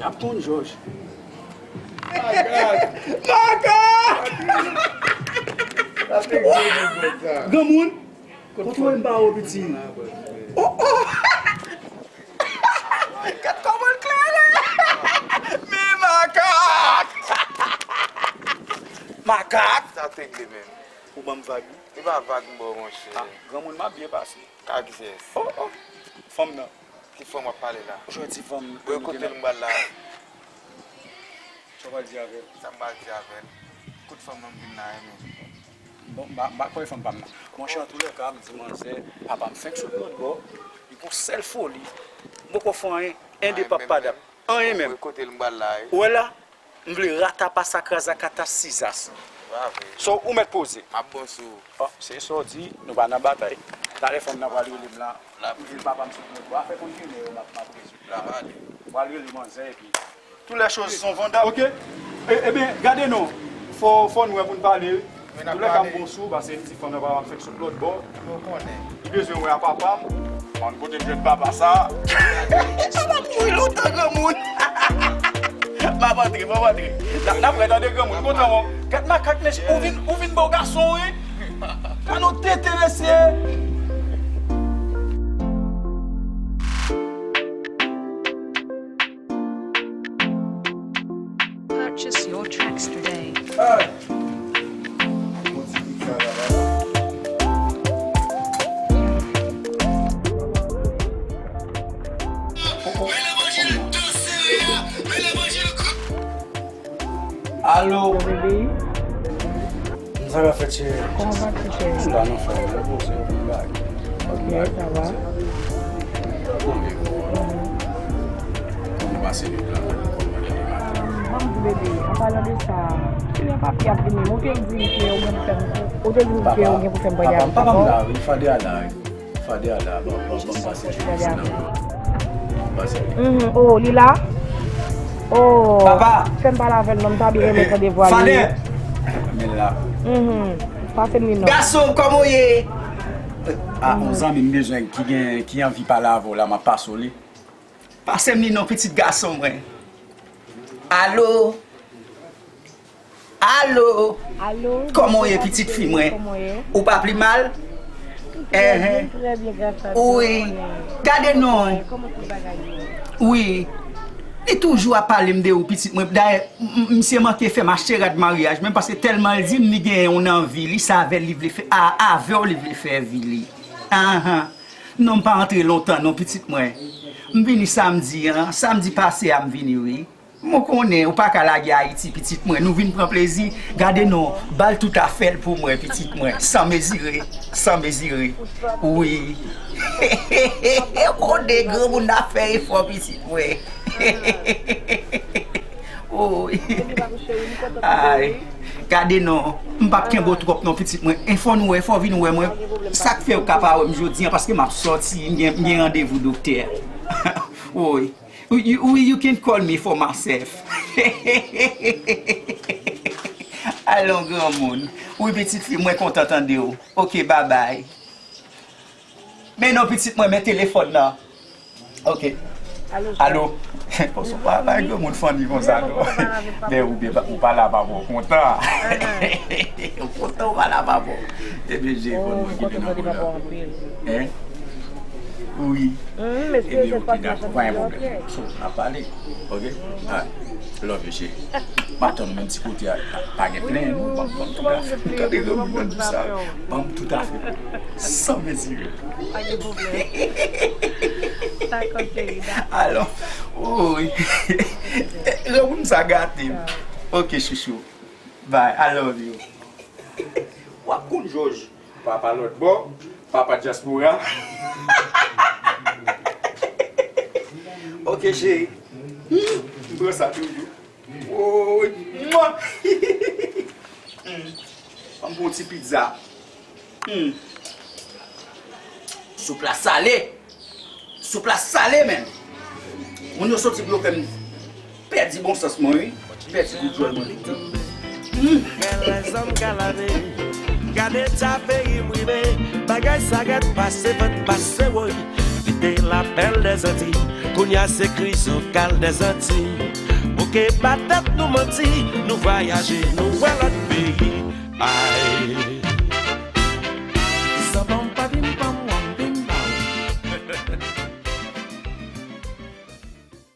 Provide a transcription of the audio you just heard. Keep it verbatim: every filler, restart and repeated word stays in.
Ap konn Jòj. Makak! Makak! Granmoun, kontwole m pa ou, piti. Oh, oh! Gad kòman l klere! Men makak! Makak! Sa te gle menm. Ou ban m vag, wi. E pa vag m ba w, monchè. Ah, granmoun, m ap byen pase. Ka kiyès? Oh, oh. Fanm nan. Ki fanm w ap pale la? Jodi fanm. Bon, kote l m pral la? Sa w pral di avè l? Sa m pral di avè l? Kote fanm nan m vin la, renmen. Bon, m pa, m pa kwè fanm pa m nan. Monchè, antoulèka, m di manzè, papa m fenk sot lòt bò. Li gon sèl foli. M poko fè anyen. En de pap padap. Anyen menm. Kote l m pral la, wi. Ou wè la? M vle ratapa sa krazakata sizas. Bravo. So, ou mèt poze. M ap bon sou ou. Oh, se sa w di, nou pa nan batay. Talè fanm nan pral rele m la. M di l papa m sot lòt bò. Afè kontine yo, m ap, m ap rezoud la. Pral rele manzè epi. Tout les choses sont vendables. Ok. E, ebyen, gade non. Fò, fò n wè pou n pale. Antoulèka, m bon sou ou, paske m di fanm nan papa m fenk sot lòt bò. Li bezwen wè a papa m. Bon, kote m jwenn papa sa? M ap mouri lontan, granmoun. M ap antre, m ap antre. N ap, n ap wè, tande, granmoun. Kontan, wi. Gad makak, mesye. Ou vin, ou vin bò gason, wi. Gad yon tete, mesye. Purchase your tracks today. Hey! Bon ti pizza la, la, la. Alo. Baby. Sa k ap fèt, cheri? Kòman w va, cheri? M la nan fòm, repoze, m bagay. Ok, sa va. Kòman w pase nwit la? Kòman w ye maten? Ban m di, bebe, an palan de sa, kilè papi ap vini? Ou te di m ke ou gen pou fè m, ou te di m ke ou gen pou fè m voyaj. Papa m la, wi, Fadè a la, wi. Fadè a la, ban, ban, ban m pase telefòn nan. Ban m pase. Mhm, oh, li la? Oh, papa! Fè m pale avè l non, m ta byen renmen tande vwa l, wi. Fadè! Men la. Mhm, pase m li non. Gason, kòman w ye? Ah, yon zanmi m bezwen ki gen, ki anvi pale avè w la, m ap pase w li. Pase m li non, pitit gason mwen. Alo? Alo? Alo? Kòman w ye, pitit fi mwen? Kòman w ye? Ou pa pi mal? Trè byen, trè byen, gras a Dye. Wi. Gade non. Kòman tout bagay yo? Wi. Li toujou ap pale m de ou, pitit mwen. Dayè, m, m, misye manke fè m achte rad maryaj mwen, paske tèlman l di m li gen yon anvi, li se avè l li vle fè, a, avè w li vle fè vi li. Anhan. Non, m pa antre lontan non, pitit mwen. M vini samdi an, samdi pase a m vini, wi. Mwen konnen ou pa ka lage Ayiti, pitit mwen. Nou vin pran plezi. Gade non, ba l tout afè l pou mwen, pitit mwen. San mezire, san mezire. Wi. Konnen granmoun ap fè efò, pitit mwen. Wi. Ay, gade non, m p ap kenbe w twòp non, pitit mwen. E fò nou wè, fò w vin wè mwen. Sa k fè w ka pa wè m jodi an, paske m ap sòti, m gen, m gen randevou doktè. Wi. You, you, you can call me for myself. Alon, granmoun. Wi, pitit fi, mwen kontan tande w. Ok, babay. Men non, pitit mwen, men telefòn nan. Ok. Alo, alo. Kòm se pa bay granmoun fanmi konsa, non. Men ou byen, ou pale a papa w kontan. Ou kontan ou pale a papa w. Ebyen, je konn mwen ki vin nan konn la. Hein? Wi. Ebyen, ok, dakò, pa gen pwoblèm. So, n ap pale. Ok? Alright. Love you, cheri. M ap tann ou menm ti kote a. Pa, pa gen plenyen, non. Ban m, ban m tout afè. Gade granmoun nan di sa. Ban m tout afè. San mezire. Pa gen pwoblèm. Dakò, cheri, dakò. Alò, woy. Granmoun sa gate m. Ok, chouchou. Bye, I love you. W ap konn Jòj. Papa lòt bò, papa dyaspora. Ok, cheri. Hmm, m pran sa toujou. Woy, mwa. Hmm. Ban m pran yon ti pizza. Hmm. Soup la sale. Soup la sale menm. Moun yo soti pou yo fè m pèdi bon sans mwen, wi. Pèdi gout jòl mwen. Hmm. Bèl lèzòm ka lave. Gade ta peyi m rive. Bagay sa gèt pase vant pase woy. Kite lapèl dèzanti. Kounye a se krizokal dèzanti. Oke, pa tèt nou manti, nou vwayaje, nou wè lòt peyi. Ay,